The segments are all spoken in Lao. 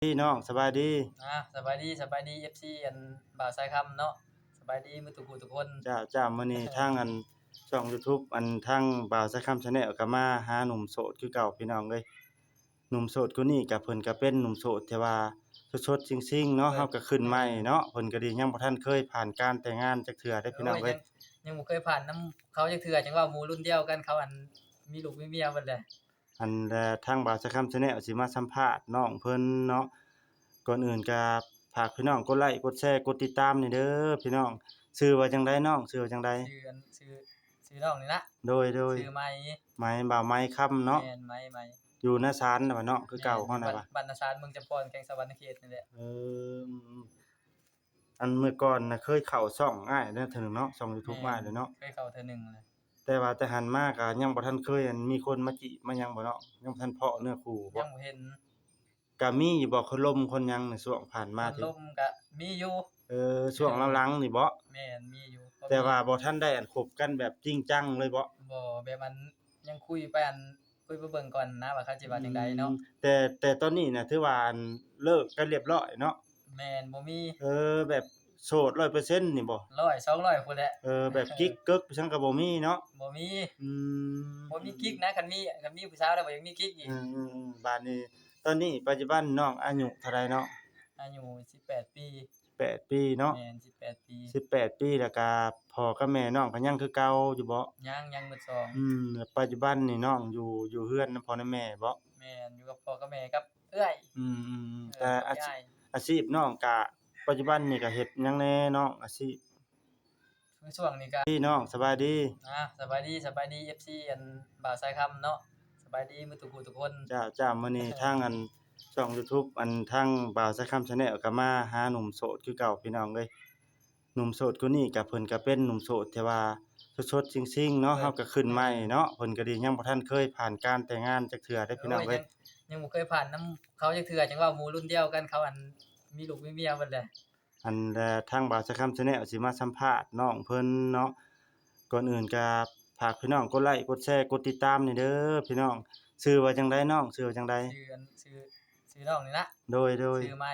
ດີນ້ອງ ສະບາຍດີ. ອ່າ ສະບາຍດີ ສະບາຍດີ ເອັຟຊີ ອັນ ບ່າວສາຍຄຳເນາະ ສະບາຍດີໝົດທຸກຜູ້ທຸກຄົນ. ເຈົ້າ ເຈົ້າ ມື້ນີ້ທາງອັນຊ່ອງ YouTube ອັນທາງບ່າວສາຍຄຳ Channel ກໍມາຫາໜຸ່ມໂສດຄືເກົ່າພີ່ນ້ອງເອີຍ. ໜຸ່ມໂສດຄົນນີ້ກໍ ເພິ່ນກໍເປັນໜຸ່ມໂສດທີ່ວ່າສົດໆ ຊິງໆ ເນາະ ເອີ ເຮົາກໍຂຶ້ນໃໝ່ເນາະ ເພິ່ນກໍດີ ຍັງບໍ່ທັນເຄີຍຜ່ານການແຕ່ງງານຈັກເທື່ອເດ້ພີ່ນ້ອງເອີຍ. ໂອ້ຍ ຍັງ ຍັງບໍ່ເຄີຍຜ່ານນຳເຂົາຈັກເທື່ອ ຈັ່ງວ່າໝູ່ລຸ້ນດຽວກັນເຂົາ ອັນ ມີລູກມີເມຍເບິດແລ້ວ. ອັນ ແລະ ທາງບ່າວສາຍຄຳ Channel ຊິມາສຳພາດນ້ອງເພິ່ນເນາະ ກ່ອນອື່ນກໍຝາກພີ່ນ້ອງກົດໄລ ກົດແຊ ກົດຕິດຕາມແດ່ເດີພີ່ນ້ອງ. ຊື່ວ່າຈັ່ງໃດນ້ອງ? ຊື່ວ່າຈັ່ງໃດ? ຊື່ອັນ ຊື່ ຊື່ນ້ອງນີ້ລະ. ໂດຍ ໂດຍ ຊື່ໄມ ໄມ ບ່າວໄມຄຳເນາະ. ແມ່ນ ໄມ ໄມ ຢູ່ນາຊານນະວະເນາະ ຄືເກົ່າເຮົານະວະ. ບ້ານນາຊານ ເມືອງຈຳພອນ ແຂວງສະຫວັນນະເຂດນີ້ແຫຼະ. ເອີ ອັນເມື່ອກ່ອນນະເຄີຍເຂົ້າຊ່ອງອ້າຍແດ່ເທື່ອໜຶ່ງເນາະ ຊ່ອງ YouTube ອ້າຍເນາະ. ເຄີຍເຂົ້າເທື່ອໜຶ່ງແລ້ວ ແຕ່ວ່າແຕ່ຫັ້ນມາກໍຍັງບໍ່ທັນເຄີຍ ອັນ ມີຄົນມາຈີບມາຫຍັງບໍ່ເນາະ ຍັງບໍ່ທັນພໍ້ເນື້ອຄູ່ບໍ່? ຍັງບໍ່ເຫັນ. ກະມີຢູ່ບໍ່ ຄົນລົມຄົນຫຍັງໃນຊ່ວງຜ່ານມາ? ຄົນລົມກະມີຢູ່. ເອີ ຊ່ວງຫຼັງໆນີ້ເບາະ? ແມ່ນ ມີຢູ່. ແຕ່ວ່າບໍ່ທັນໄດ້ ອັນ ຄົບກັນແບບຈິງຈັງເລີຍເບາະ? ບໍ່ ແບບ ອັນ ຍັງຄຸຍໄປ ອັນ ຄຸຍໄປເບິ່ງກ່ອນນະວ່າເຂົາຊິວ່າຈັ່ງໃດເນາະ. ອືມ ແຕ່ ແຕ່ຕອນນີ້ນະຖືວ່າ ອັນ ເລີກກັນລຽບລ້ອຍເນາະ? ແມ່ນ ບໍ່ມີ. ເອີ ແບບໂສດຮ້ອຍເປີເຊັນນີ້ບໍ່? ຮ້ອຍ ສອງຮ້ອຍພຸ້ນແຫຼະ. ເອີ ແບບກິກເກີກໄປຊັ້ນກໍບໍ່ມີເນາະ? ບໍ່ມີ. ອືມ ບໍ່ມີກິກນະ ຄັນມີ ຄັນມີຜູ້ສາວແລ້ວບໍ່ຢາກມີກິກອີກ. ອືມໆໆ ບາດນີ້ ຕອນນີ້ປັດຈຸບັນນ້ອງອາຍຸເທົ່າໃດເນາະ? ອາຍຸສິບແປດປີ. ແປດປີເນາະ. ແມ່ນ ສິບແປດປີ. ສິບແປດປີ ແລ້ວກະພໍ່ກັບແມ່ນ້ອງກໍຍັງຄືເກົ່າຢູ່ບໍ່? ຍັງ ຍັງໝົດສອງ. ອືມ ແລ້ວປັດຈຸບັນນີ້ນ້ອງຢູ່ ຢູ່ເຮືອນນຳພໍ່ນຳແມ່ບໍ່? ແມ່ນ ຢູ່ກັບພໍ່ກັບແມ່ກັບເອື້ອຍ. ອືມໆໆ ເອີ ແຕ່ອາຊີບ ອາຊີບນ້ອງກະ ປັດຈຸບັນນີ້ກະເຮັດຫຍັງແດ່ນ້ອງ ອາຊີບ? ໃນຊ່ວງນີ້ກະ ດີນ້ອງ ສະບາຍດີ. ອ່າ ສະບາຍດີ ສະບາຍດີ ເອັຟຊີ ອັນ ບ່າວສາຍຄຳເນາະ ສະບາຍດີໝົດທຸກຜູ້ທຸກຄົນ. ເຈົ້າ ເຈົ້າ ມື້ນີ້ທາງອັນຊ່ອງ YouTube ອັນທາງບ່າວສາຍຄຳ Channel ກໍມາຫາໜຸ່ມໂສດຄືເກົ່າພີ່ນ້ອງເອີຍ. ໜຸ່ມໂສດຄົນນີ້ກໍ ເພິ່ນກໍເປັນໜຸ່ມໂສດທີ່ວ່າສົດໆ ຊິງໆ ເນາະ ເອີ ເຮົາກໍຂຶ້ນໃໝ່ເນາະ ເພິ່ນກໍດີ ຍັງບໍ່ທັນເຄີຍຜ່ານການແຕ່ງງານຈັກເທື່ອເດ້ພີ່ນ້ອງເອີຍ. ໂອ້ຍ ຍັງ ຍັງບໍ່ເຄີຍຜ່ານນຳເຂົາຈັກເທື່ອ ຈັ່ງວ່າໝູ່ລຸ້ນດຽວກັນເຂົາ ອັນ ມີລູກມີເມຍເບິດແລ້ວ. ອັນ ແລະ ທາງບ່າວສາຍຄຳ Channel ຊິມາສຳພາດນ້ອງເພິ່ນເນາະ ກ່ອນອື່ນກໍຝາກພີ່ນ້ອງກົດໄລ ກົດແຊ ກົດຕິດຕາມແດ່ເດີພີ່ນ້ອງ. ຊື່ວ່າຈັ່ງໃດນ້ອງ? ຊື່ວ່າຈັ່ງໃດ? ຊື່ອັນ ຊື່ ຊື່ນ້ອງນີ້ລະ. ໂດຍ ໂດຍ ຊື່ໄມ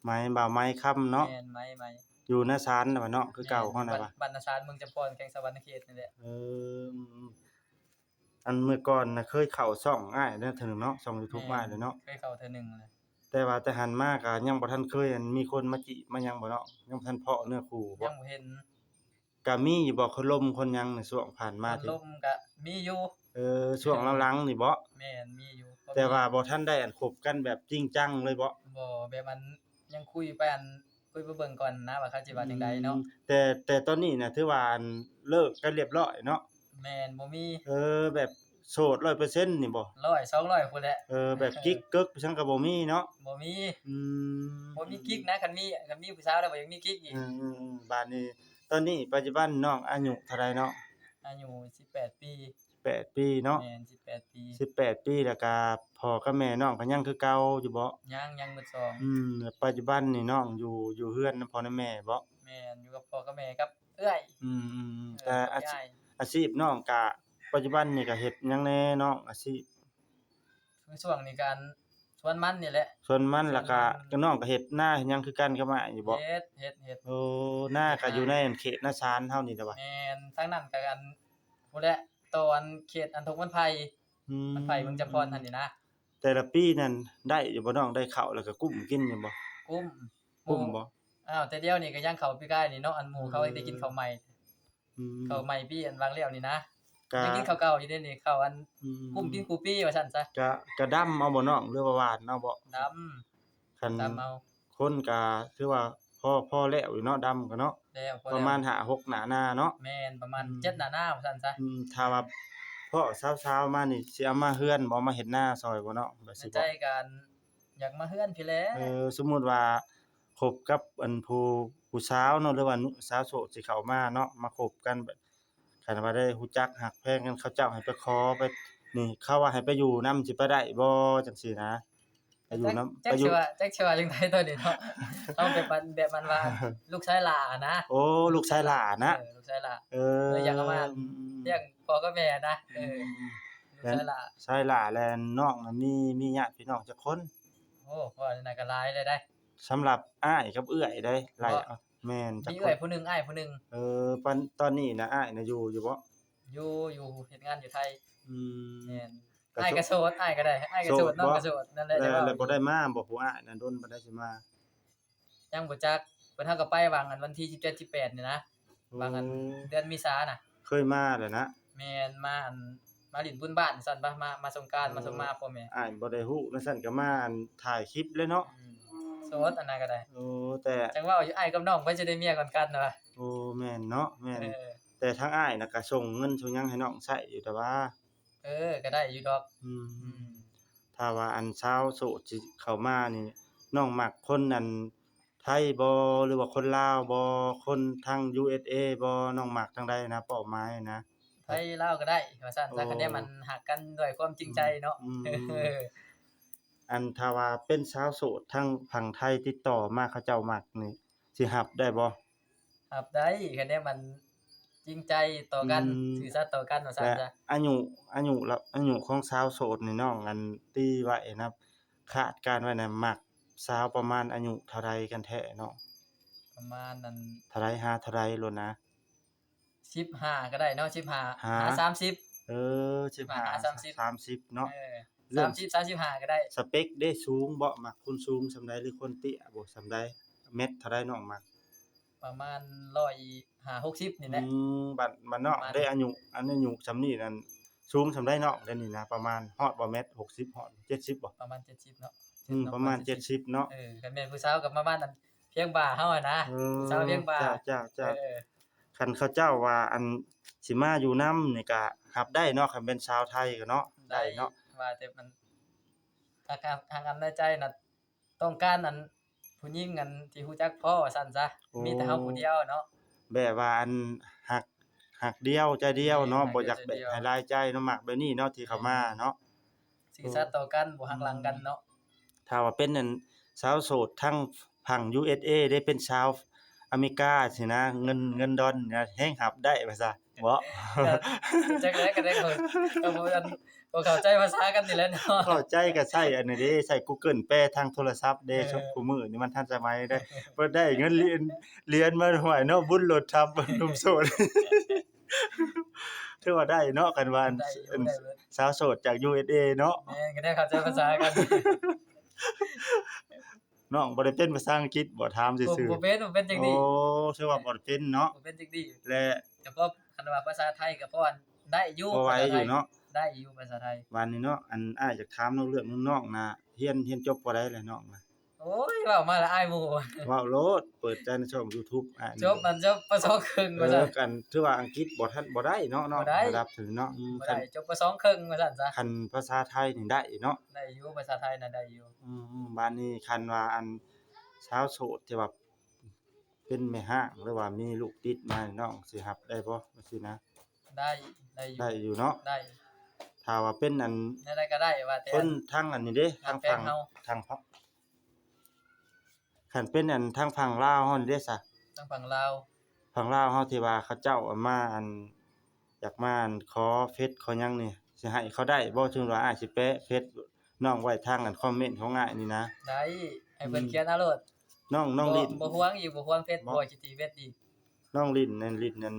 ໄມ ບ່າວໄມຄຳເນາະ. ແມ່ນ ໄມ ໄມ ຢູ່ນາຊານນະວະເນາະ ຄືເກົ່າເຮົານະວະ. ບ້ານນາຊານ ເມືອງຈຳພອນ ແຂວງສະຫວັນນະເຂດນີ້ແຫຼະ. ເອີ ອັນເມື່ອກ່ອນນະເຄີຍເຂົ້າຊ່ອງອ້າຍແດ່ເທື່ອໜຶ່ງເນາະ ຊ່ອງ YouTube ອ້າຍເນາະ. ເຄີຍເຂົ້າເທື່ອໜຶ່ງແລ້ວ ແຕ່ວ່າແຕ່ຫັ້ນມາກໍຍັງບໍ່ທັນເຄີຍ ອັນ ມີຄົນມາຈີບມາຫຍັງບໍ່ເນາະ ຍັງບໍ່ທັນພໍ້ເນື້ອຄູ່ບໍ່? ຍັງບໍ່ເຫັນ. ກະມີຢູ່ບໍ່ ຄົນລົມຄົນຫຍັງໃນຊ່ວງຜ່ານມາ? ຄົນລົມກະມີຢູ່. ເອີ ຊ່ວງຫຼັງໆນີ້ເບາະ? ແມ່ນ ມີຢູ່. ແຕ່ວ່າບໍ່ທັນໄດ້ ອັນ ຄົບກັນແບບຈິງຈັງເລີຍເບາະ? ບໍ່ ແບບ ອັນ ຍັງຄຸຍໄປ ອັນ ຄຸຍໄປເບິ່ງກ່ອນນະວ່າເຂົາຊິວ່າຈັ່ງໃດເນາະ. ອືມ ແຕ່ ແຕ່ຕອນນີ້ນະຖືວ່າ ອັນ ເລີກກັນລຽບລ້ອຍເນາະ? ແມ່ນ ບໍ່ມີ. ເອີ ແບບໂສດຮ້ອຍເປີເຊັນນີ້ບໍ່? ຮ້ອຍ ສອງຮ້ອຍພຸ້ນແຫຼະ. ເອີ ແບບກິກເກີກໄປຊັ້ນກໍບໍ່ມີເນາະ? ບໍ່ມີ. ອືມ ບໍ່ມີກິກນະ ຄັນມີ ຄັນມີຜູ້ສາວແລ້ວບໍ່ຢາກມີກິກອີກ. ອືມໆໆ ບາດນີ້ ຕອນນີ້ປັດຈຸບັນນ້ອງອາຍຸເທົ່າໃດເນາະ? ອາຍຸສິບແປດປີ. ແປດປີເນາະ. ແມ່ນ ສິບແປດປີ. ສິບແປດປີ ແລ້ວກະພໍ່ກັບແມ່ນ້ອງກໍຍັງຄືເກົ່າຢູ່ບໍ່? ຍັງ ຍັງໝົດສອງ. ອືມ ແລ້ວປັດຈຸບັນນີ້ນ້ອງຢູ່ ຢູ່ເຮືອນນຳພໍ່ນຳແມ່ບໍ່? ແມ່ນ ຢູ່ກັບພໍ່ກັບແມ່ກັບເອື້ອຍ. ອືມໆໆ ແຕ່ອາຊີບ ອາຊີບນ້ອງກະ ປັດຈຸບັນນີ້ກະເຮັດຫຍັງແດ່ນ້ອງ ອາຊີບ? ໃນຊ່ວງນີ້ກະ ສວນມັນນີ້ແຫຼະ. ສວນມັນ ແລ້ວກະ ສວນມັນ ນ້ອງກະເຮັດນາເຮັດຫຍັງຄືກັນກັບອ້າຍຢູ່ບໍ່? ເຮັດ ເຮັດ ເຮັດ. ໂອ້ ນາກະຢູ່ໃນເຂດນາຊານເຮົານີ້ແຫຼະວະ? ແມ່ນ ທາງນັ້ນກະ ອັນ ພຸ້ນແຫຼະ ຕໍ່ ອັນ ເຂດ ອັນ ທົ່ງມັນໄຜ່ ອືມ ມັນໄຜ່ເມືອງຈຳພອນຫັ້ນນີ້ນະ. ແຕ່ລະປີນັ້ນໄດ້ຢູ່ບໍ່ນ້ອງ? ໄດ້ເຂົ້າແລ້ວກະກຸ້ມກິນຢູ່ບໍ່? ກຸ້ມ. ກຸ້ມບໍ່? ອ້າວ ແຕ່ດຽວນີ້ກະຍັງເຂົ້າປີກາຍນີ້ເນາະ ອັນໝູ່ເຂົາໄດ້ກິນເຂົ້າໃໝ່. ອືມ ເຂົ້າໃໝ່ປີອັນຫວ່າງແລ້ວນີ້ນະ ກະ ຍັງກິນເຂົ້າເກົ່າຢູ່ເດ້ນີ້ ເຂົ້າອັນ ອືມ ກຸ້ມກິນຄູ່ປີວ່າຊັ້ນຊະ. ກະ ກະດຳເອົາບໍ່ນ້ອງ ຫຼືວ່າຫວ່ານເອົາບໍ່? ດຳ. ຄັນ ດຳເອົາ. ຄົນກະຖືວ່າພໍ ພໍແລ້ວຢູ່ເນາະ ດຳກະເນາະ. ແລ້ວ ພໍແລ້ວ. ປະມານຫ້າຫົກໜ້ານາເນາະ. ແມ່ນ ປະມານ ອືມ ເຈັດໜ້ານາວ່າຊັ້ນຊະ. ອືມ ຖ້າວ່າພໍ້ສາວໆມານີ້ ຊິເອົາມາເຮືອນບໍ່? ມາເຮັດນາຊ່ອຍບໍ່ນ້ອງ? ແບບ ໃນ ຊິ ໃຈ ບໍ່ ກະ ອັນ ຢາກມາເຮືອນພີ້ແຫຼະ. ເອີ ສົມມຸດວ່າຄົບກັບ ອັນ ຜູ້ ຜູ້ສາວເນາະ ຫຼືວ່າສາວໂສດຊິເຂົ້າມາເນາະ ມາຄົບກັນ ແບບ ຄັນວ່າໄດ້ຮູ້ຈັກຮັກແພງກັນ ເຂົາເຈົ້າໃຫ້ໄປຂໍໄປ ນີ້ ເຂົາວ່າໃຫ້ໄປຢູ່ນຳ ຊິໄປໄດ້ບໍ່ ຈັ່ງຊີ້ນະ? ໄປຢູ່ນຳ ຈັກ ໄປຢູ່ ຊິວ່າ ຈັກຊິວ່າຈັ່ງໃດຕອນນີ້ເນາະ. ເຮົາແບບ ແບບ ແບບວ່າລູກຊາຍຫຼ້ານະ. ໂອ້ ລູກຊາຍຫຼ້ານະ. ເອີ ລູກຊາຍຫຼ້າ. ເອີ ເອີ ຢາກເອົາມາ ອືມ ລ້ຽງພໍ່ກັບແມ່ນະ. ເອີ ອືມ ລູກຊາຍຫຼ້າ ແລະ ຊາຍຫຼ້າ ແລະ ນ້ອງນະ ມີ ມີຍາດພີ່ນ້ອງຈັກຄົນ? ໂອ້ ໂອ້ ເວົ້າແນວນັ້ນກໍຫຼາຍແລ້ວໃດ໋. ສຳລັບອ້າຍກັບເອື້ອຍໃດ໋ ຫຼາຍ. ບໍ່ ແມ່ນ ຈັກຄົນ? ມີເອື້ອຍຜູ້ໜຶ່ງ ອ້າຍຜູ້ໜຶ່ງ. ເອີ ຕອນ ຕອນນີ້ນະ ອ້າຍນະຢູ່ ຢູ່ບໍ່? ຢູ່ ຢູ່ ເຮັດງານຢູ່ໄທ. ອືມ ແມ່ນ. ກໍ ອ້າຍກໍໂສດ ໂສດ ອ້າຍກໍໄດ້ ອ້າຍກໍໂສດ ໂສດ ນ້ອງກໍໂສດ ນັ້ນແຫຼະ. ແລ້ວ ແລ້ວບໍ່ໄດ້ມາບໍ່ ຜູ້ອ້າຍນະ ດົນປານໃດຊິມາ? ຍັງບໍ່ຈັກ ເພິ່ນ ເຮົາກໍໄປຫວ່າງອັນວັນທີສິບເຈັດ ສິບແປດນີ້ນະ ໂອ້ ຫວ່າງອັນເດືອນເມສານະ. ເຄີຍມາແລ້ວນະ? ແມ່ນ ມາອັນ ມາຫຼິ້ນບຸນບ້ານຊັ້ນປະ ມາ ມາສົງການ ອືມ ມາຊົມມາພໍ່ແມ່. ອ້າຍບໍ່ໄດ້ຮູ້ນະ ຊັ້ນກໍມາອັນຖ່າຍຄລິບແຫຼະເນາະ. ອືມ ໂສດອັນນັ້ນກໍໄດ້. ໂອ້ ແຕ່ ຈັ່ງເວົ້າຢູ່ ອ້າຍກັບນ້ອງໃຜຊິໄດ້ເມຍກ່ອນກັນວະ? ໂອ້ ແມ່ນເນາະ ແມ່ນ. ເອີ ແຕ່ທາງອ້າຍນະກໍສົ່ງເງິນສົ່ງຫຍັງໃຫ້ນ້ອງໃຊ້ຢູ່ແຕ່ວ່າ ເອີ ກໍໄດ້ຢູ່ດອກ. ອືມ ອືມ ຖ້າວ່າອັນຊາວໂສດຊິເຂົ້າມານີ້ ນ້ອງມັກຄົນອັນໄທບໍ່ ຫຼືວ່າຄົນລາວບໍ່? ຄົນທາງ ຢູເອສເອ ບໍ່? ນ້ອງມັກທາງໃດນະ ເປົ້າໝາຍນະ? ໄທລາວກໍໄດ້ວ່າຊັ້ນຊະ. ໂອ້ ຄັນແນວມັນຮັກກັນດ້ວຍຄວາມຈິງໃຈເນາະ. ອືມ ອືມ ອັນຖ້າວ່າເປັນຊາວໂສດທາງຝັ່ງໄທຕິດຕໍ່ມາ ເຂົາເຈົ້າມັກນີ້ ຊິຮັບໄດ້ບໍ່? ຮັບໄດ້ ຄັນແນວມັນຈິງໃຈຕໍ່ກັນ ອືມ ຊື່ສັດຕໍ່ກັນວ່າຊັ້ນຊະ. ແລະ ອາຍຸ ອາຍຸລະ ອາຍຸຂອງຊາວໂສດນີ້ ນ້ອງອັນຕີໄວ້ນະ ຄາດການໄວ້ນະ ມັກສາວປະມານອາຍຸເທົ່າໃດກັນແທ້ເນາະ? ປະມານອັນ ເທົ່າໃດ ຫາເທົ່າໃດໂລດນະ? ສິບຫ້າກໍໄດ້ເນາະ ສິບຫ້າ ຫາ ຫາສາມສິບ. ເອີ ສິບຫ້າ ສາມສິບເນາະ. ເອີ ເລື່ອງ ສາມສິບ ສາມສິບຫ້າກໍໄດ້. ສະເປັກເດ້ ສູງບໍ່? ມັກຄົນສູງສ່ຳໃດ ຫຼືຄົນເຕ້ຍບໍ່ສ່ຳໃດ? ແມັດເທົ່າໃດນ້ອງມັກ? ປະມານຮ້ອຍຫ້າ ຫົກສິບນີ້ແຫຼະ. ອືມ ບັດ ບັດນ້ອງເດ້ ອາຍຸ ອັນອາຍຸສ່ຳນີ້ນັ້ນ ສູງສ່ຳໃດນ້ອງ ດຽວນີ້ນະ? ປະມານຮອດບໍ່ ແມັດ ຫົກສິບ ຮອດ ເຈັດສິບບໍ່? ປະມານເຈັດສິບເນາະ. ອືມ ປະມານເຈັດສິບເນາະ. ເອີ ຄັນແມ່ນຜູ້ສາວກໍປະມານອັນພຽງບ່າເຮົາຫັ້ນນະ. ເອີ ຜູ້ສາວພຽງບ່າ. ເຈົ້າ ເຈົ້າ ເຈົ້າ. ເອີ ຄັນເຂົາເຈົ້າວ່າອັນຊິມາຢູ່ນຳນີ້ກະຮັບໄດ້ເນາະ ຄັນເປັນຊາວໄທກະເນາະ ໄດ້ເນາະ. ວ່າແຕ່ມັນ ທາງ ທາງອັນໃນໃຈນະ ຕ້ອງການອັນຜູ້ຍິງອັນທີ່ຮູ້ຈັກພໍວ່າຊັ້ນຊະ. ໂອ້ ມີແຕ່ເຮົາຜູ້ດຽວເນາະ ແບບວ່າອັນຮັກ ຮັກດຽວໃຈດຽວເນາະ. ແມ່ນ ບໍ່ຢາກແບກໃຫ້ຫຼາຍໃຈເນາະ ມັກແບບນີ້ເນາະ ທີ່ເຂົ້າມາເນາະ. ຊື່ສັດຕໍ່ກັນ ບໍ່ຫັກຫຼັງກັນເນາະ. ຖ້າວ່າເປັນອັນຊາວໂສດທາງຝັ່ງ ຢູເອສເອ ເດ້ ເປັນຊາວອາເມລິກາຊີ້ນະ ເງິນ ເງິນດອນນະ ແຮງຮັບໄດ້ວ່າຊະ. ບໍ່ ຈັກແລ້ວກໍໄດ້ ກໍ ກໍບໍ່ ອັນ ບໍ່ເຂົ້າໃຈພາສາກັນນີ້ແຫຼະເນາະ. ເຂົ້າໃຈກໍໃຊ້ອັນນີ້ເດ້ ໃຊ້ Google ແປທາງໂທລະສັບເດ້. ເອີ ຊຸມ ຄູ່ມື້ນີ້ມັນທັນສະໄໝເດ້. ບໍ່ໄດ້ເງິນຫຼຽນ ຫຼຽນມາຫ້ວຍເນາະ ບຸນໂລດທຳ ໜຸ່ມໂສດ. ຖືວ່າໄດ້ເນາະ ຄັນວ່າ ໄດ້ຢູ່ ອັນ ໄດ້ເບິດ ສາວໂສດຈາກ ຢູເອສເອ ເນາະ. ແມ່ນ ກໍໄດ້ເຂົ້າໃຈພາສາກັນ. ນ້ອງບໍ່ໄດ້ເປັນພາສາອັງກິດບໍ່? ຖາມຊື່ໆ. ບໍ່ ບໍ່ເປັນ ບໍ່ເປັນຈັ່ງດີ. ໂອ້ ຖືວ່າບໍ່ໄດ້ເປັນເນາະ. ບໍ່ເປັນຈັ່ງດີ ແລະ ແຕ່ພໍ ຄັນວ່າພາສາໄທກໍພໍໄດ້ຢູ່ ພໍໄຫວຢູ່ເນາະ. ໄດ້ຢູ່ພາສາໄທ. ບາດນີ້ເນາະ ອັນ ອ້າຍຢາກຖາມນອກເລື່ອງໜຶ່ງ ນ້ອງນະ ຮຽນ ຮຽນຈົບພໍໃດແລ້ວນ້ອງນະ? ໂອ້ຍ ເວົ້າມາລະອາຍໝູ່. ເວົ້າໂລດ ເປີດໃຈໃນຊ່ອງ YouTube ອ້າຍ. ຈົບ ອັນ ຈົບ ປ.ສອງ ເຄິ່ງ ເອີ ວ່າຊັ້ນ. ກັນຖືວ່າອັງກິດບໍ່ທັນ ບໍ່ໄດ້ເນາະ ບໍ່ໄດ້ ລະດັບນີ້ເນາະ. ອືມ ບໍ່ໄດ້ ຈົບ ປ.ສອງ ເຄິ່ງ ວ່າຊັ້ນຊະ. ຄັນພາສາໄທນີ້ໄດ້ເນາະ. ໄດ້ຢູ່ ພາສາໄທນະໄດ້ຢູ່. ອືມ ບາດນີ້ຄັນວ່າອັນ ຊາວໂສດທີ່ວ່າເປັນແມ່ຮ້າງ ຫຼືວ່າມີລູກຕິດມາ ນ້ອງຊິຮັບໄດ້ບໍ່ ວ່າຊີ້ນະ? ໄດ້ ໄດ້ຢູ່ ໄດ້ຢູ່ເນາະ. ໄດ້ ຖ້າວ່າເປັນອັນ ແນວໃດກໍໄດ້ ວ່າແຕ່ຄົນທາງອັນນີ້ເດ້ ທາງຝັ່ງ ທາງຝັ່ງ ຄັນເປັນອັນທາງຝັ່ງລາວເຮົານີ້ເດ້ຊະ? ທາງຝັ່ງລາວ ຝັ່ງລາວເຮົາທີ່ວ່າເຂົາເຈົ້າມາອັນ ຢາກມາອັນຂໍເຟດຂໍຫຍັງນີ້ ຊິໃຫ້ເຂົາໄດ້ບໍ່? ເຖິງວ່າອ້າຍຊິແປະເຟດນ້ອງໄວ້ທາງອັນຄອມເມັນຂອງອ້າຍນີ້ນະ. ໄດ້ ໃຫ້ເພິ່ນຂຽນເອົາໂລດ. ນ້ອງ ນ້ອງ ບໍ່ ຫຼິ້ນ ບໍ່ຫ່ວງອີກ ບໍ່ຫ່ວງເຟດ ບໍ່ ບໍ່ຊິຕີເຟດອີກ. ນ້ອງຫຼິ້ນນັ້ນ ຫຼິ້ນນັ້ນ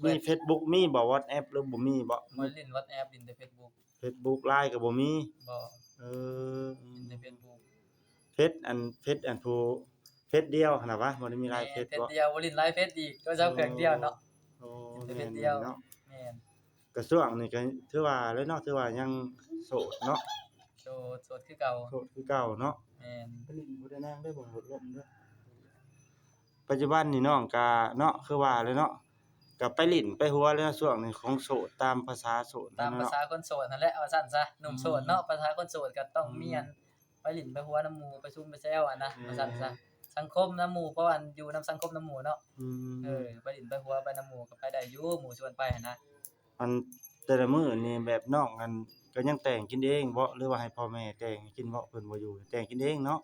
ມີ Facebook ມີບໍ່? WhatsApp ຫຼືບໍ່ມີບໍ່? ບໍ່ໄດ້ຫຼິ້ນ WhatsApp ຫຼິ້ນແຕ່ Facebook. Facebook Line ກໍບໍ່ມີ? ບໍ່. ເອີ ຫຼິ້ນແຕ່ Facebook. ເຟດ ອັນ ເຟດ ອັນ ຜູ້ ເຟດດຽວຫັ້ນນະວະ? ບໍ່ໄດ້ມີຫຼາຍເຟດບໍ່? ແມ່ນ ເຟດດຽວ ບໍ່ຫຼິ້ນຫຼາຍເຟດອີກ ໂທລະສັບເຄື່ອງດຽວເນາະ. ໂອ້ ແມ່ນເນາະ. ແມ່ນ ກໍຊ່ວງນີ້ກໍຖືວ່າແຫຼະເນາະ ຖືວ່າຍັງໂສດເນາະ. ໂສດ ໂສດຄືເກົ່າ ໂສດຄືເກົ່າເນາະ. ແມ່ນ ໄປຫຼິ້ນຜູ້ໃດນາງເດີ ບໍ່ລົດລົ້ມເດີ. ປັດຈຸບັນນີ້ນ້ອງກະເນາະ ຄືວ່າແຫຼະເນາະ ກະໄປຫຼິ້ນໄປຫົວແຫຼະເນາະ ຊ່ວງນີ້ຂອງໂສດ ຕາມພາສາໂສດ ຕາມພາສາຄົນໂສດຫັ້ນແຫຼະ ວ່າຊັ້ນຊະ. ໜຸ່ມໂສດເນາະ ອືມ ພາສາຄົນໂສດກະຕ້ອງມີອັນ ອືມ ໄປຫຼິ້ນໄປຫົວນຳໝູ່ ໄປຊຸມໄປແຊວຫັ້ນນະ ອືມ ວ່າຊັ້ນຊະ. ສັງຄົມນຳໝູ່ ເພາະວ່າຢູ່ນຳສັງຄົມນຳໝູ່ເນາະ. ອືມ ເອີ ໄປຫຼິ້ນໄປຫົວໄປນຳໝູ່ ກໍໄປໄດ້ຢູ່ ໝູ່ຊວນໄປຫັ້ນນະ. ອັນແຕ່ລະມື້ນີ້ແບບນ້ອງອັນ ກໍຍັງແຕ່ງກິນເອງບໍ່ ຫຼືວ່າໃຫ້ພໍ່ແມ່ແຕ່ງໃຫ້ກິນບໍ່? ເພິ່ນບໍ່ຢູ່ ແຕ່ງກິນເອງເນາະ.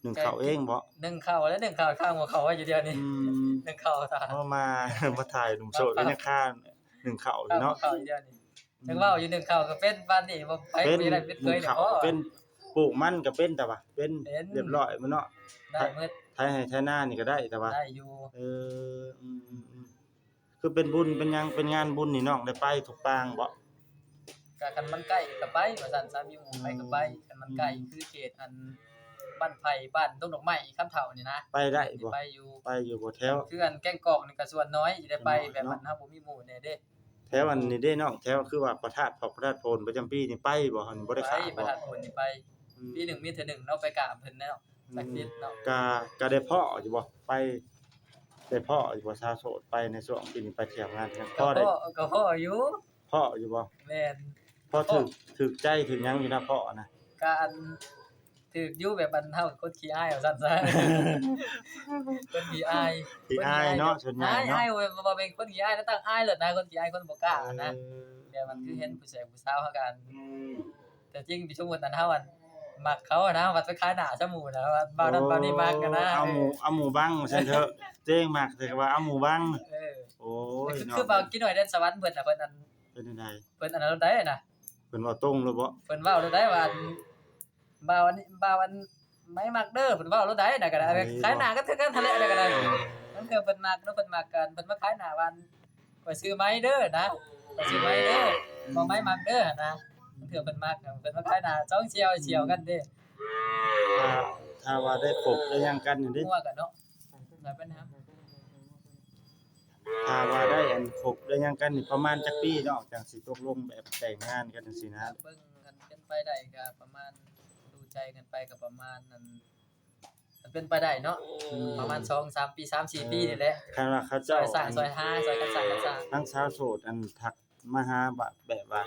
ໜຶ້ງເຂົ້າເອງບໍ່? ໜຶ້ງເຂົ້າແລ້ວ ໜຶ້ງເຂົ້າ ຂ້າງຫົວເຂົ້າໄວ້ຢູ່ດຽວນີ້. ອືມ ໜຶ້ງເຂົ້າ ເອົາມາ ມາຖ່າຍໜຸ່ມໂສດ ຍັງຄາໜຶ້ງເຂົ້າຢູ່ເນາະ. ໜຶ້ງເຂົ້າຢູ່ດຽວນີ້ ອືມ ຍັງເວົ້າຢູ່ ໜຶ້ງເຂົ້າກໍເປັນປານນີ້ ບໍ່ ໃຜ ເປັນ ບໍ່ໄດ້ເປັນເຂີຍ ເປັນ ປູກມັນກໍເປັນ ແຕ່ວ່າເປັນ ເປັນ ຮຽບຮ້ອຍໝົດເນາະ ໄດ້ໝົດ ໄຖໄຮ່ໄຖນານີ້ກໍໄດ້ ແຕ່ວ່າ ໄດ້ຢູ່ ເອີ ອືມໆໆ ຄືເປັນບຸນເປັນຫຍັງ ເປັນງານບຸນນີ້ ນ້ອງໄດ້ໄປທຸກປາງບໍ່? ກະຄັນມັນໃກ້ກໍໄປ ວ່າຊັ້ນຊະ ມີໝູ່ໄປກໍໄປ ອືມ ຄັນມັນໃກ້ ອືມ ຄືເຂດອັນບ້ານໄຜ່ ບ້ານດົງດອກໄມ້ ຄຳເຖົ້ານີ້ນະ ໄປໄດ້ບໍ່? ໄປຢູ່ ໄປຢູ່ບໍ່ແຖວ ຄືອັນແກ້ງກອກນີ້ກໍສ່ວນໜ້ອຍຊິໄດ້ໄປ ສ່ວນໜ້ອຍເນາະ ແບບມັນເຮົາບໍ່ມີໝູ່ແດ່ເດ້ ແຖວອັນນີ້ເດ້ນ້ອງ ແຖວຄືວ່າພະທາດ ພະທາດໂພນ ປະຈຳປີນີ້ໄປບໍ່? ເຮົານີ້ບໍ່ໄດ້ຂ້າມບໍ່? ໄປ ພະທາດໂພນນີ້ໄປ ອືມ ປີໜຶ່ງມີເທື່ອໜຶ່ງເນາະ ໄປກາບເພິ່ນເນາະ ອືມ ສັກສິດເນາະ ກະ ກະໄດ້ພໍ້ຢູ່ບໍ່? ໄປ ໄດ້ພໍ້ຢູ່ບໍ່? ສາວໂສດໄປໃນຊ່ວງປີນີ້ ໄປທ່ຽວງານກັນ ກໍພໍ້ໄດ້ ກໍພໍ້ຢູ່ ພໍ້ຢູ່ບໍ່? ແມ່ນ ພໍ້ຖືກ ຖືກໃຈຖືກຫຍັງຢູ່ນະ ພໍ້ນະ ກະອັນ ຖືກຢູ່ ແບບອັນເຮົາຄົນຂີ້ອາຍວ່າຊັ້ນຊະ ຄົນຂີ້ອາຍ ຂີ້ອາຍເນາະ ຄົນຂີ້ອາຍ ສ່ວນໃຫຍ່ເນາະ ອາຍ ອາຍ ບໍ່ແມ່ນຄົນຂີ້ອາຍນະ ຕັ້ງອາຍໂລດນະ ຄົນຂີ້ອາຍ ຄົນບໍ່ກ້ານະ ເອີ ແບບມັນຄືເຫັນຜູ້ຊາຍຜູ້ສາວເຮົາກໍອັນ ແຕ່ຈິງສົມມຸດອັນເຮົາອັນມັກເຂົານະ ວ່າໄປຂາຍໜ້າຊະໝູ່ນະ ວ່າບ່າວນັ້ນບ່າວນີ້ມັກນະ ເອົາໝູ່ ເອີ ເອົາໝູ່ບັງວ່າຊັ້ນເຖາະ ຕົວເອງມັກແຕ່ວ່າເອົາໝູ່ບັງ ເອີ ໂອ້ຍ ຄື ເນາະ ຄືບ່າວກິ້ນຫອຍແດນສະຫວັນເພິ່ນນະ ເພິ່ນອັນ ເປັນຈັ່ງໃດ? ເພິ່ນອັນນັ້ນໂລດໃດນະ ເພິ່ນເວົ້າຕົງໂລດບໍ່? ເພິ່ນເວົ້າໂລດໃດວ່າ ບ່າວອັນນີ້ ບ່າວອັນໄມ້ມັກເດີ ເພິ່ນເວົ້າໂລດໃດນະກໍໄດ້ ເອີ ຂາຍໜ້າກັນຄືກັນຫັ້ນແຫຼະນະກໍໄດ້ ລາງເທື່ອເພິ່ນມັກເນາະ ເພິ່ນມັກກັນ ເພິ່ນມາຂາຍໜ້າວ່າ ຂ້ອຍຊື່ໄມ້ເດີນະ ຂ້ອຍຊື່ໄມ້ເດີ ບໍ່ໄມ້ມັກເດີຫັ້ນນະ ລາງເທື່ອເພິ່ນມັກ ເພິ່ນມາຂາຍໜ້າສອງສ່ຽວສ່ຽວກັນເດ້ ຖ້າ ຖ້າວ່າໄດ້ຄົບໄດ້ຫຍັງກັນນີ້ເດ້ ຫົວກັນເນາະ ແລ້ວເປັນຫຍັງ? ຖ້າວ່າໄດ້ອັນຄົບໄດ້ຫຍັງກັນນີ້ ປະມານຈັກປີເນາະ ຈັ່ງຊິຕົກລົງແບບແຕ່ງງານກັນຈັ່ງຊີ້ນະ? ເບິ່ງ ຄັນເປັນໄປໄດ້ກໍປະມານ ດູໃຈກັນໄປກໍປະມານນັ້ນ ຄັນເປັນໄປໄດ້ເນາະ ອືມ ປະມານສອງສາມປີ ສາມສີ່ປີນີ້ແຫຼະ ຄັນວ່າເຂົາເຈົ້າ ຊ່ອຍສ້າງ ອັນ ຊ່ອຍຫາ ຊ່ອຍກັນສ້າງກັນສ້າງ ທາງສາວໂສດ ອັນ ທັກມາຫາ ບາດແບບວ່າ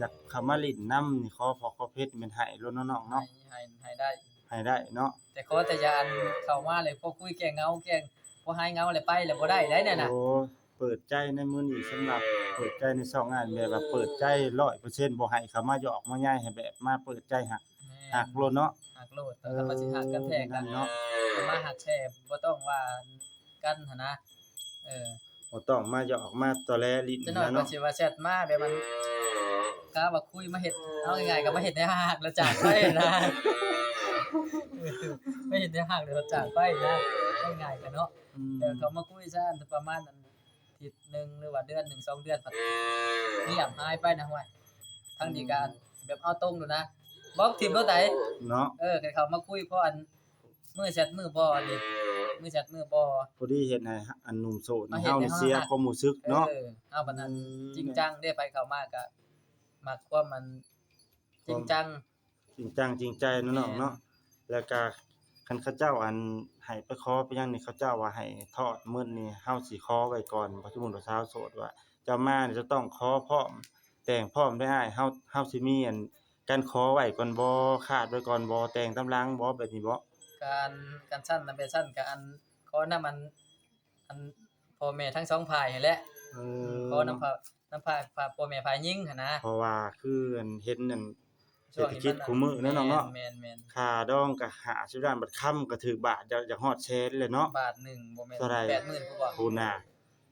ຢາກເຂົ້າມາຫຼິ້ນນຳນີ້ ຂໍເພາະຂໍເພັດແມ່ນໃຫ້ໂລດເນາະນ້ອງເນາະ ໃຫ້ ໃຫ້ ໃຫ້ໄດ້ ໃຫ້ໄດ້ເນາະ ແຕ່ຂໍແຕ່ຢ່າອັນເຂົ້າມາແລ້ວພໍຄຸຍແກ້ເຫງົາ ແກ້ພໍຫາຍເຫງົາແລ້ວໄປແລ້ວບໍ່ໄດ້ໃດ໋ນັ້ນນະ ໂອ້ ເປີດໃຈໃນມື້ນີ້ ສຳລັບເປີດໃຈໃນຊ່ອງນັ້ນ ແບບວ່າເປີດໃຈຮ້ອຍເປີເຊັນ ບໍ່ໃຫ້ເຂົ້າມາຢອກມາຢາຍ ໃຫ້ແບບມາເປີດໃຈຮັກ ແມ່ນ ຮັກໂລດເນາະ ຮັກໂລດ ເອີ ຄັນວ່າຊິຮັກກັນແທ້ກໍ ເນາະ ມາຮັກແທ້ ບໍ່ຕ້ອງວ່າກັນຫັ້ນນະ ເອີ ບໍ່ຕ້ອງມາຢອກມາຕໍແຫຼຫຼິ້ນຫັ້ນນະເນາະ ຈັກໜ້ອຍກໍຊິວ່າແຊັດມາແບບມັນ ກະວ່າຄຸຍມາເຮັດ ເອົາງ່າຍໆກໍມາເຮັດໃຫ້ຮັກແລ້ວຈາກໄປນະ ມາເຮັດໃຫ້ຮັກແລ້ວຈາກໄປນະ ເອົາງ່າຍໆກໍເນາະ ອືມ ແຕ່ເຂົາມາຄຸຍຊະ ປະມານນັ້ນ ທິດໜຶ່ງ ຫຼືວ່າເດືອນໜຶ່ງສອງເດືອນ ພັດງຽບຫາຍໄປນະ ຫ້ວຍ ທັງທີ່ການ ອືມ ແບບເອົາຕົງໂລດນະ ບລັອກຖິ້ມໂລດໃດ ເນາະ ເອີ ຄັນເຂົາມາຄຸຍພໍອັນ ມື້ແຊັດມື້ບໍ່ນີ້ ມື້ແຊັດມື້ບໍ່ ພໍດີເຮັດໃຫ້ອັນໜຸ່ມໂສດເຮົານີ້ເສຍຄວາມຮູ້ສຶກເນາະ ເອີ ເຮົາບັດນັ້ນ ອືມ ຈິງຈັງເດ້ ໃຜເຂົ້າມາກະມັກຄວາມອັນຈິງຈັງ ຈິງຈັງຈິງໃຈເນາະນ້ອງເນາະ ແມ່ນ ແລ້ວກະຄັນເຂົາເຈົ້າອັນໃຫ້ໄປຂໍໄປຫຍັງນີ້ ເຂົາເຈົ້າວ່າໃຫ້ທອດໝົດນີ້ ເຮົາຊິຂໍໄວ້ກ່ອນບໍ່? ສົມມຸດວ່າສາວໂສດວ່າ ເຈົ້າມານີ້ຈະຕ້ອງຂໍພ້ອມ ແຕ່ງພ້ອມເດີອ້າຍ ເຮົາ ເຮົາຊິມີອັນການຂໍໄວ້ກ່ອນບໍ່? ຄາດໄວ້ກ່ອນບໍ່? ແຕ່ງຕາມຫຼັງບໍ່? ແບບນີ້ບໍ່? ການ ການຊັ້ນນະ ແບບຊັ້ນກະອັນ ຂໍນຳອັນ ອັນພໍ່ແມ່ທັງສອງຝ່າຍຫັ້ນແຫຼະ ເອີ ຂໍນຳ ນຳຝ່າຍພໍ່ແມ່ຝ່າຍຍິງຫັ້ນນະ ເພາະວ່າຄືອັນເຫັນອັນ ເສດຖະກິດຄູ່ມື້ເນາະນ້ອງເນາະ ແມ່ນໆໆ ຄ່າດອງກໍຫ້າສິບລ້ານ ບັດຄຳກໍຖືກບາດ ຢາກ ຢາກຮອດແສນແລ້ວເນາະ ບາດໜຶ່ງບໍ່ແມ່ນ ເທົ່າໃດ ແປດໝື່ນພຸ້ນບໍ່ ພຸ້ນນະ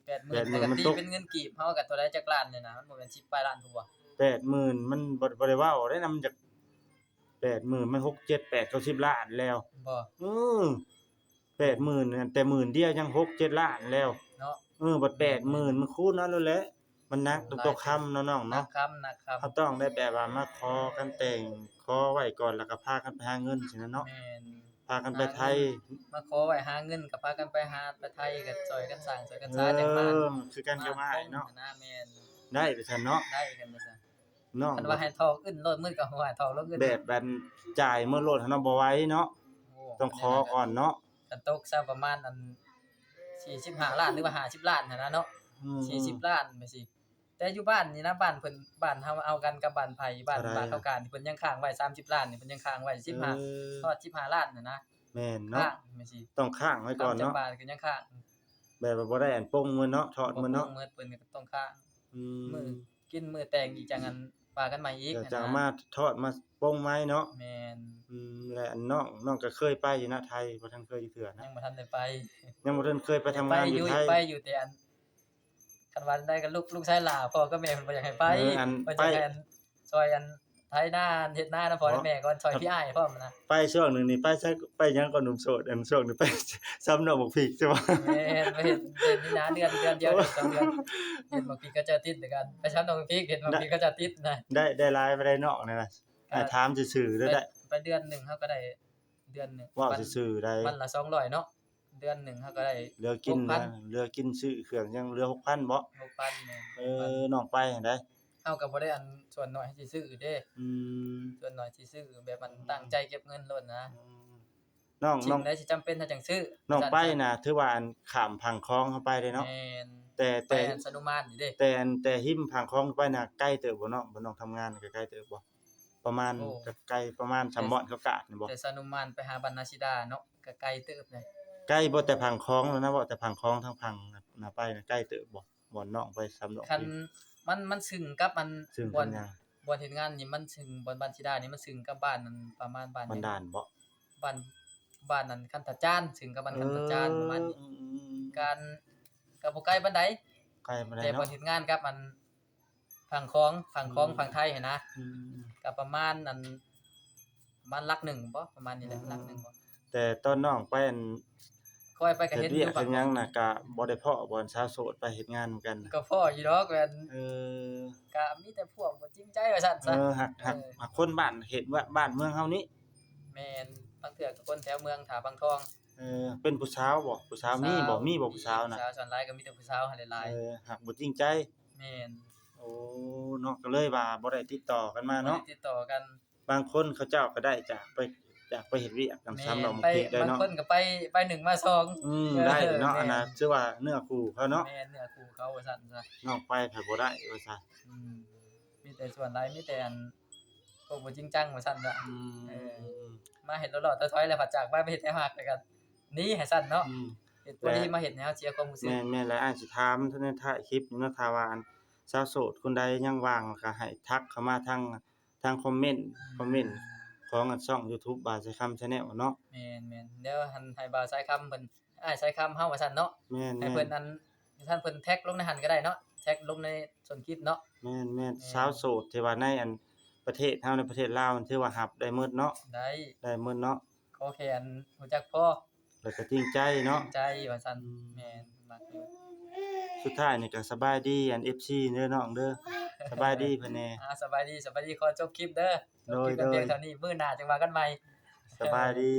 ແປດໝື່ນ ແປດໝື່ນ ແຕ່ກໍຕີເປັນເງິນກີບເຮົາກໍເທົ່າໃດຈັກລ້ານນີ້ນະ ມັນບໍ່ແມ່ນສິບປາຍລ້ານພຸ້ນບໍ່ ແປດໝື່ນ ມັນບໍ່ ບໍ່ໄດ້ເວົ້າເດ້ນະ ມັນຢາກ ແປດໝື່ນ ມັນຫົກ ເຈັດ ແປດ ເກົ້າ ສິບລ້ານແລ້ວ ບໍ່ ເອີ ແປດໝື່ນ ແຕ່ໝື່ນດຽວຍັງຫົກ ເຈັດລ້ານແລ້ວເນາະ ເອີ ບັດແປດໝື່ນ ມັນຄູນເອົາໂລດແຫຼະ ມັນໜັກ ໜັກ ຕົວຄຳເນາະນ້ອງເນາະ ໜັກຄຳ ໜັກຄຳ ເຮົາຕ້ອງໄດ້ແບບວ່າມາຂໍກັນແຕ່ງ ຂໍໄວ້ກ່ອນ ແລ້ວກໍພາກັນໄປຫາເງິນຊີ້ນະເນາະ ແມ່ນ ພາກັນໄປໄທ ມາຂໍໄວ້ຫາເງິນ ກໍພາກັນໄປຫາ ໄປໄທ ກໍຊ່ອຍກັນສ້າງ ຊ່ອຍກັນສາ ເອີ ຈັ່ງມາ ຄືກັນກັບອ້າຍເນາະ ແມ່ນ ໄດ້ໄປຊັ້ນເນາະ ໄດ້ກັນໄປຊັ້ນ ນ້ອງ ຄັນວ່າໃຫ້ທອກອື່ນໂລດ ມື້ກໍວ່າໃຫ້ທອກໂລດອື່ນ ແບບອັນຈ່າຍໝົດໂລດຫັ້ນເນາະ ບໍ່ໄຫວເນາະ ໂອ້ ຕ້ອງຂໍກ່ອນເນາະ ຄັນຕົກຊະປະມານອັນ ສີ່ສິບຫ້າລ້ານ ຫຼືວ່າ ຫ້າສິບລ້ານຫັ້ນນະເນາະ ອືມ ສີ່ສິບລ້ານ ຈັ່ງຊີ້ ແຕ່ຢູ່ບ້ານນີ້ນະ ບ້ານເພິ່ນ ບ້ານເຮົາເອົາກັນກັບບ້ານໃຜ ບ້ານ ເທົ່າໃດ ບ້ານເຮົາການ ເພິ່ນຍັງຄ້າງໄວ້ ສາມສິບລ້ານນີ້ ເພິ່ນຍັງຄ້າງໄວ້ ສິບຫ້າ ເອີ ຮອດສິບຫ້າລ້ານຫັ້ນນະ ແມ່ນເນາະ ຄ້າງ ຈັ່ງຊີ້ ຕ້ອງຄ້າງໄວ້ກ່ອນເນາະ ຂ້າມຈາກບ້ານກໍຍັງຄ້າງ ແບບວ່າບໍ່ໄດ້ອັນປົງໝົດເນາະ ຖອດໝົດເນາະ ບໍ່ປົງໝົດ ເພິ່ນກໍຕ້ອງຄ້າງ ອືມ ມື້ ກິນມື້ແຕ່ງອີກຈັ່ງອັນວ່າກັນໃໝ່ອີກ ແລ້ວຈັ່ງມາທອດມາປົງໃໝ່ເນາະ ແມ່ນ ອືມ ແລະ ອັນນ້ອງ ນ້ອງກໍເຄີຍໄປຢູ່ນະໄທ ບໍ່ທັນເຄີຍຢູ່ເທື່ອນະ ຍັງບໍ່ທັນໄດ້ໄປ ຍັງບໍ່ທັນເຄີຍໄປທຳງານຢູ່ໄທ ໄປຢູ່ ໄປຢູ່ແຕ່ອັນ ຄັນວ່າໄດ້ກໍລູກ ລູກຊາຍຫຼ້າ ພໍ່ກັບແມ່ເພິ່ນບໍ່ຢາກໃຫ້ໄປ ເອີ ອັນ ເພິ່ນຢາກໃຫ້ ໄປ ອັນ ຊ່ອຍອັນ ໄ ໄຖນາ ເຮັດນານຳພໍ່ນຳແມ່ກ່ອນ ຊ່ອຍພີ່ອ້າຍພ້ອມນະ. ໄປຊ່ວງໜຶ່ງນີ້ ໄປໃສ ໄປຫຍັງກ່ອນ ໜຸ່ມໂສດ ອັນຊ່ວງນີ້ໄປຊຳດອກບັກພິກ ໃຊ່ບໍ່? ແມ່ນ ໄປເຮັດ ເຮັດນາເດືອນ ເດືອນດຽວ ສອງເດືອນ ເຫັນບັກພິກເຂົາເຈົ້າຕິດ ແລ້ວກໍໄປຊຳດອກບັກພິກ ເຫັນບັກພິກເຂົາເຈົ້າຕິດນະ. ໄດ້ ໄດ້ຫຼາຍປານໃດນ້ອງນີ້ນະ? ອ້າຍຖາມຊື່ໆເດີ. ໄດ້ ໄດ້ ໄປເດືອນໜຶ່ງເຮົາກໍໄດ້ເດືອນໜຶ່ງ ເວົ້າຊື່ໆໄດ້ ວັນລະສອງຮ້ອຍເນາະ. ເດືອນໜຶ່ງເຮົາກໍໄດ້ ເຫຼືອກິນ ຫົກພັນ ເຫຼືອກິນຊື້ເຄື່ອງຫຍັງ ເຫຼືອຫົກພັນບໍ? ຫົກພັນ ແມ່ນ. ເອີ ຫົກພັນ ນ້ອງໄປຫັ້ນໃດ ເຮົາກໍບໍ່ໄດ້ອັນສ່ວນໜ້ອຍເຮົາຊິຊື້ເດ້. ອືມ ສ່ວນໜ້ອຍຊິຊື້ແບບມັນ ອືມ ຕັ້ງໃຈເກັບເງິນໂລດນະ. ອືມ ນ້ອງ ຊິ ນ້ອງ ໄດ້ຊິຈຳເປັນເຮົາຈັ່ງຊື້. ນ້ອງໄປນະ ຖືວ່າອັນຂ້າມຝັ່ງຄອງເຮົາໄປເດ້ເນາະ. ແມ່ນ. ແຕ່ ແຕ່ ໄປອັນສະນຸມານນີ້ເດ້. ແຕ່ອັນ ແຕ່ຮິມຝັ່ງຄອງໄປນະ ໄກເຕີບບໍ່ນ້ອງ? ບ່ອນນ້ອງທຳງານກໍໄກເຕີບບໍ່? ປະມານ ໂອ້ ກໍໄກປະມານຊ່ຳບ່ອນເຂົາກາດນີ້ບໍ່? ແຕ່ສະນຸມານໄປຫາບ້ານນາຊີດາເນາະ ກໍໄກເຕີບເດ້. ໄກບໍ່? ແຕ່ຝັ່ງຄອງແລ້ວນະ ເວົ້າແຕ່ຝັ່ງຄອງທາງຝັ່ງນະ ໄປນະໄກເຕີບບໍ່? ບ່ອນນ້ອງໄປຊຳດອກ ຄັນ ມັນ ມັນຊຶງກັບອັນ ຊຶງກັບຫຍັງ? ບ່ອນ ບ່ອນເຮັດງານນີ້ມັນຊຶງ ບ່ອນບ້ານຊີດານີ້ມັນຊຶງກັບບ້ານອັນ ປະມານບ້ານ ບ້ານດ່ານບໍ່? ບ້ານ ບ້ານອັນຄັນຕາຈານ ຊຶງກັບບ້ານຄັນຕາຈານ ເອີ ປະມານນີ້. ອືມໆໆ ການ ກໍບໍ່ໄກປານໃດ. ໄກປານໃດເນາະ? ແຕ່ບ່ອນເຮັດງານກັບອັນ ຝັ່ງຂອງ ຝັ່ງຂອງ ອືມ ຝັ່ງໄທຫັ້ນນະ. ອືມ ກໍປະມານອັນ ປະມານຫຼັກໜຶ່ງບໍ ປະມານນີ້ແຫຼະ. ອືມ ຫຼັກໜຶ່ງບໍ. ແຕ່ຕອນນ້ອງໄປອັນ ຂ້ອຍໄປກໍເຫັນຢູ່ ເຮັດວຽກເຮັດຫຍັງນະ ບາງຄົນ ກໍບໍ່ໄດ້ພໍ້ບໍ່ ອັນຊາວໂສດໄປເຮັດງານນຳກັນ? ກໍພໍ້ຢູ່ດອກ ອັນ ເອີ ກໍມີແຕ່ພວກບໍ່ຈິງໃຈວ່າຊັ້ນຊະ. ເອີ ຮັກ ເອີ ຮັກ ຮັກຄົນບ້ານເຂດ ບ້ານເມືອງເຮົານີ້. ແມ່ນ ບາງເທື່ອກໍຄົນແຖວເມືອງທ່າວັງທອງ. ເອີ ເປັນຜູ້ສາວບໍ? ຜູ້ສາວ ມີບໍ່ ມີບໍ່ຜູ້ສາວນະ? ຜູ້ສາວ ສ່ວນຫຼາຍກໍມີແຕ່ຜູ້ສາວຫັ້ນແຫຼະຫຼາຍ. ເອີ ຮັກບໍ່ຈິງໃຈ. ແມ່ນ. ໂອ້ ເນາະ ກໍເລີຍວ່າບໍ່ໄດ້ຕິດຕໍ່ກັນມາເນາະ. ບໍ່ໄດ້ຕິດຕໍ່ກັນ. ບາງຄົນເຂົາເຈົ້າກໍໄດ້ຈາກໄປ ຈາກໄປເຮັດວຽກນຳ ແມ່ນ ຊຳດອກບັກພິກໄດ້ເນາະ. ບາງຄົນກໍໄປ ໄປໜຶ່ງມາສອງ. ອືມ ເອີ ໄດ້ເນາະ. ແມ່ນ. ອັນນັ້ນຖືວ່າເນື້ອຄູ່ເຂົາເນາະ. ແມ່ນ ເນື້ອຄູ່ເຂົາວ່າຊັ້ນຊະ. ນ້ອງໄປພັດບໍ່ໄດ້ວ່າຊະ. ອືມ ມີແຕ່ສ່ວນຫຼາຍ ມີແຕ່ອັນ ພວກບໍ່ຈິງຈັງວ່າຊັ້ນຊະ. ອືມ ເອີ ມາເຮັດຫຼໍ້ໆຖອຍໆ ແລ້ວພັດຈາກໄປ ໄປເຮັດແນວຮັກ ແລ້ວກໍໜີໃຫ້ຊັ້ນເນາະ. ອືມ ເຮັດບໍ່ດີ ແລະ ມາເຮັດໃຫ້ເຮົາເສຍຄວາມຮູ້ສຶກ. ແມ່ນໆ ແລະ ອ້າຍຊິຖາມໃນທ້າຍຄລິບນີ້ເນາະ ຖ້າວ່າອັນ ຊາວໂສດຄົນໃດຍັງວ່າງ ກໍໃຫ້ທັກເຂົ້າມາທາງ ທາງຄອມເມັນ ອືມ ຄອມເມັນຂອງອັນຊ່ອງຢູທູບ ບ່າວຊາຍຄຳ Channel ເນາະ. ແມ່ນໆ ດຽວຫັ້ນໃຫ້ບ່າວຊາຍຄຳເພິ່ນ ອ້າຍຊາຍຄຳເຮົາວ່າຊັ້ນເນາະ. ແມ່ນໆ ໃຫ້ເພິ່ນອັນ ຊັ້ນເພິ່ນແທັກລົງໃນຫັ້ນກໍໄດ້ເນາະ ແທັກລົງໃນຕົ້ນຄລິບເນາະ. ແມ່ນໆ ແມ່ນ. ຊາວໂສດທີ່ວ່າໃນອັນປະເທດເຮົາ ໃນປະເທດລາວ ຖືວ່າຮັບໄດ້ໝົດເນາະ. ໄດ້ ໄດ້ໝົດເນາະ. ຂໍແຄ່ອັນຮູ້ຈັກພໍ ແລ້ວກໍຈິງໃຈເນາະ. ຈິງໃຈວ່າຊັ້ນ. ອືມ ແມ່ນ ມັກຢູ່. ສຸດທ້າຍນີ້ກໍສະບາຍດີອັນ ເອັຟຊີ ເດີນ້ອງເດີ. ສະບາຍດີເພິ່ນແດ່. ອ່າ ສະບາຍດີ ສະບາຍດີ. ຂໍຈົບຄລິບເດີ. ໂດຍ ຈົບຄລິບກັນພຽງເທົ່ານີ້. ໂດຍ ມື້ໜ້າຈັ່ງວ່າກັນໃໝ່. ສະບາຍດີ.